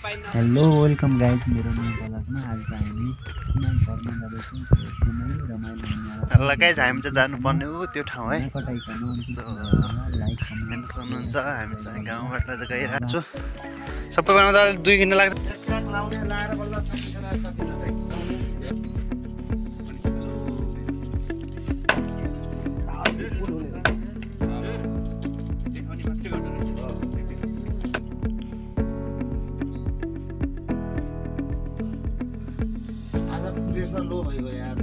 hello welcome guys मेरो नयाँ ब्लगमा आज हामी घरमा जाँदैछौँ एकदमै रमाइलो ल गाइज हामी चाहिँ जानुपर्ने हो त्यो ठाउँ है कटाइकन लाइक कमेन्ट सुन्नुहुन्छ हामी चाहिँ गाउँबाट चाहिँ गइरहेको छु सबै बनाउँदा 2 घन्टा लाग्छ प्रेसर लो भइगयो यार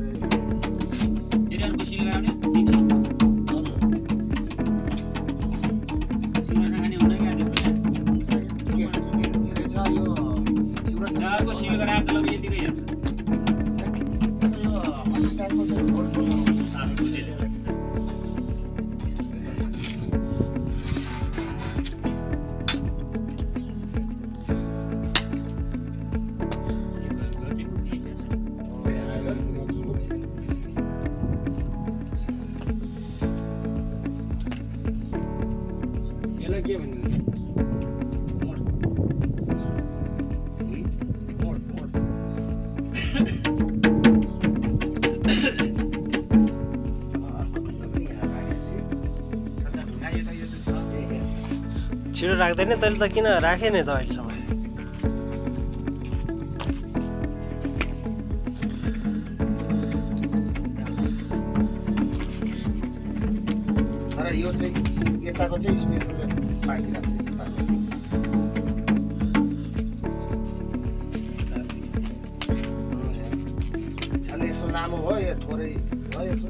के भन्नु छिटो राख्दैन तैँले त किन राखे नि त अहिलेसम्म तर यो चाहिँ यताको चाहिँ स्पेशल पाइदिरहेको छ यसो लामो भयो यो थोरै भयो यसो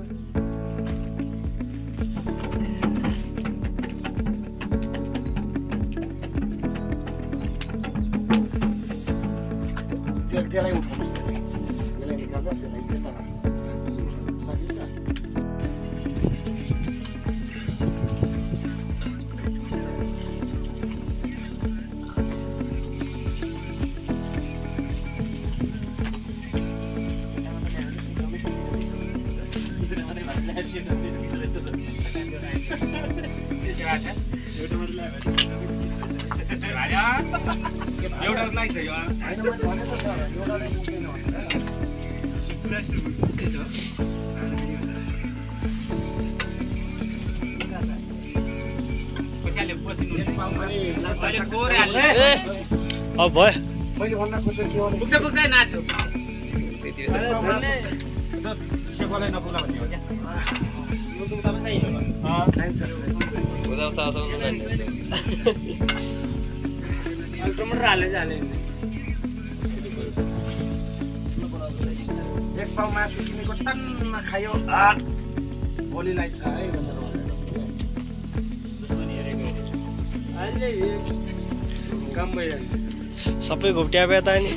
त्यसलाई उठाउनुहोस् त्यसलाई निकाल्दा त्यसलाई यता राख्नुहोस् सकिन्छ अब भयो मैले भन्न खोजेको एक पाउ मासु किनेको टन्न खायो भोलिलाई छ है भनेर सबै घुप्ट्या पे त नि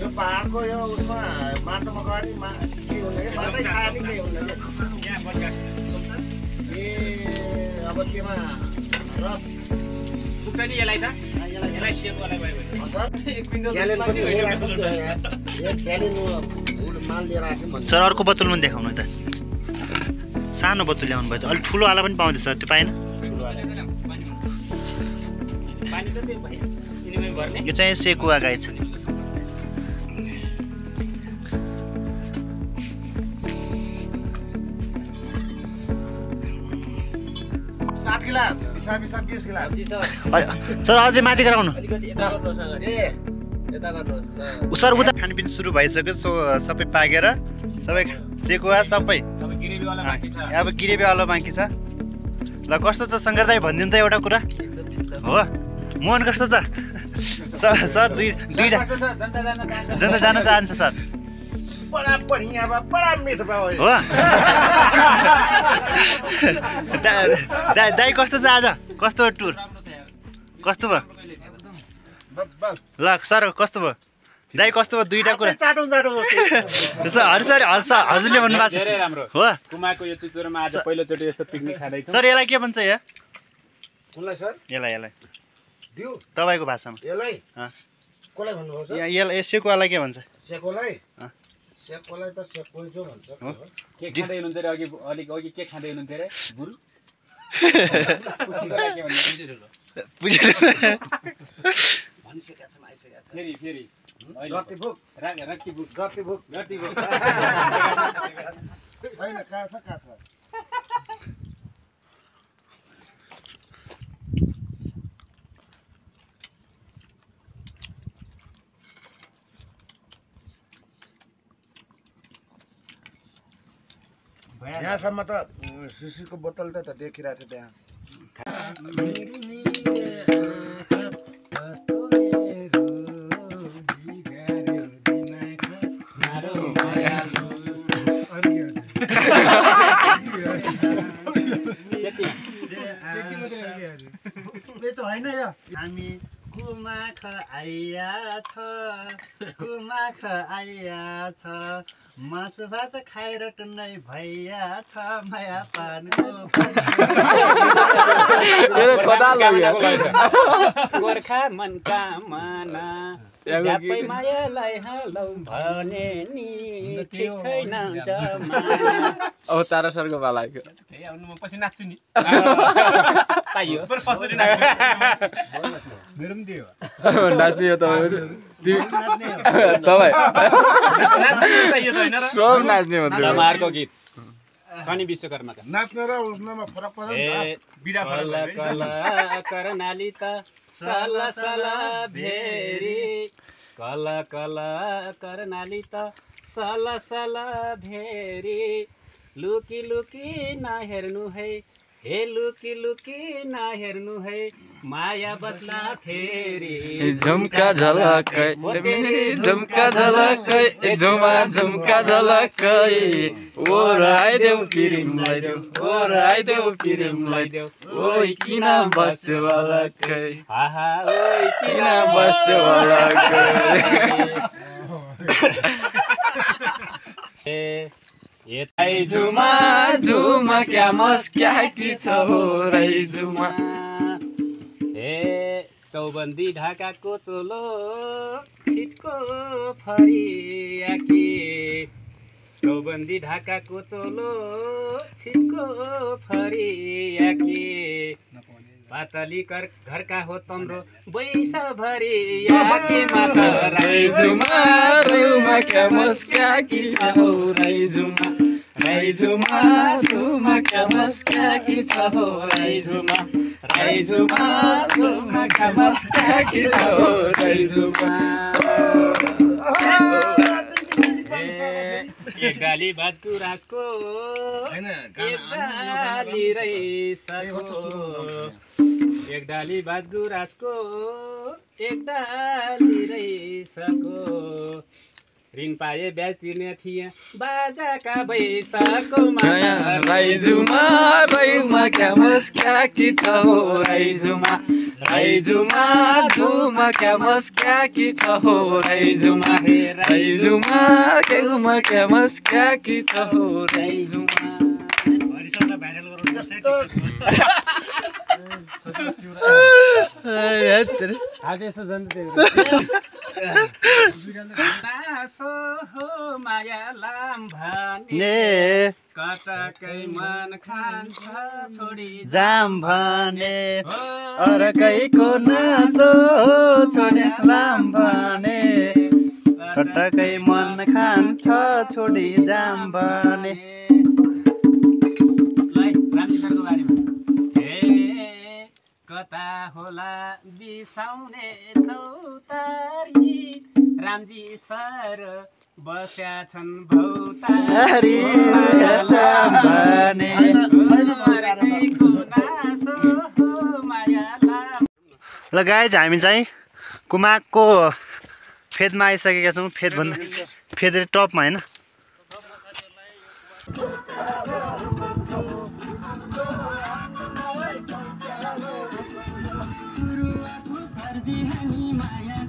यो पहाडको यो उसमा माटोमा गएर के हुन्छ कि माटै खाने के हुन्छ ए अब त्यसमा रस पुग्छ नि यसलाई त यसलाई सेपवाला भयो भने सर अर्को बोतल पनि देखाउनु त सानो बोतल ल्याउनु भएछ अलि ठुलो वाला पनि पाउँदैछ त्यो पाएन यो चाहिँ सेकुवा गाई छ 7 गिलास हिसाब 20 गिलास सर अझै माथि गराउनु सर उता खानपिन सुरु भइसक्यो सबै पाकेर सबै सेकुवा सबै अब गिरेबीवाला बाँकी छ ल कस्तो छ शङ्कर दाइ भनिदिनु त एउटा कुरा हो मोहन कस्तो छ सर दुईटा जनता जान चाहन्छ सर बडा बढिया बा बडा मिठो बा हो दाइ कस्तो छ आज कस्तो टुर कस्तो भयो ल सर कस्तो भयो दाइ कस्तो भयो दुईटा कुरा हजुरले भन्नुभएको छ धेरै राम्रो हो कुमाको यो चुचुरोमा आज पहिलोचोटि यस्तो पिकनिक खाँदैछ सर यसलाई के भन्छ यहाँ कुनलाई सर यसलाई दिउ तपाईँको भाषामा यसलाई कसलाई भन्नुभयो सर यसलाई सेकुवालाई के भन्छ सेकोलाई सेकोलाई त सेकोइजो भन्छ के खाँदै हुनुहुन्छ रे अघि के खाँदै हुनुहुन्थ्यो रे गुरु भनिसकेका छन् आइसकेका छन् फेरि फेरि रतिभोक रक्तिभोक रतिभोक रक्तिभोक होइन कहाँ छ यहाँसम्म त सिसीको बोतल त देखिरहेको थियो त्यहाँ होइन यो हामी कुमाख आइया छ कुमाख आइया छ मासु भात खाएर टुन्नै भैया छ माया पानको गोर्खा मनका माना झ्यापै मायालाई हालौ भने नि ठिक छैन जमाना अब तारा सरको बालाको आउनु म पछि नाच्छु नि पाइयो पर कसरी नाच्छु मेरो पनि दियो नाच्ने हो तपाईँ सब नाच्ने हो दमारको गीत शनि विश्वकर्माका नाच्न र उठ्नमा फरक पर्छ कला कला कर्णाली त सला सला भेरी कला कला कर्णाली त सला सला भेरी लुकी लुकी नहेर्नु है हे लुकी लुकी नहेर्नु है माया बस्ला फेरि झुम्का झलकै झुम्का झलकै झुमा झुम्का झलकै ओराइदेऊ पिरिमलाई देऊ ओराइदेऊ पिरिमलाई देऊ ओइ किन बस्यो अलकै आहा ओइ किन बस्यो अलकै ए झुमा झुमा क्या मस क्या की छ हो रै झुमा ए चौबन्दी ढाकाको चोलो छिटको फरिया कि चौबन्दी ढाकाको चोलो छिटको फरिया कि पातली घरका हो तम्रो बैसभरि याके माता रै झुमा झुमा क्या मस क्या की छ हो रै झुमा रै झुमा झुमा क्या मस क्या की छ हो रै झुमा रै झुमा झुमा क्या मस क्या की छ हो रै झुमा एक डाली बाजको रासको एक डाली रैसको एक डाली बाजको रासको एक डाली रैसको ऋण पाए ब्याज तिर्ने थिए बाजाका बैसाको रै झुमा रैमा क्या मस क्या की छ हो रै झुमा रै झुमा झुमा क्या मस क्या की छ हो रै झुमा रै झुमा केमा क्या मस क्या की छ हो रै झुमा माया लाम भने कटाकै मन खान्छ छोडी जाम भने अर्कैको नासो छोडी लाम भने कटाकै मन खान्छ छोडी जाम भने कता होला बिसाउने चौतारी रामजी सर बस्या छन् भौतारी ल गाइज हामी चाहिँ कुमाकको फेदमा आइसकेका छौँ फेदभन्दा फेद टपमा होइन माया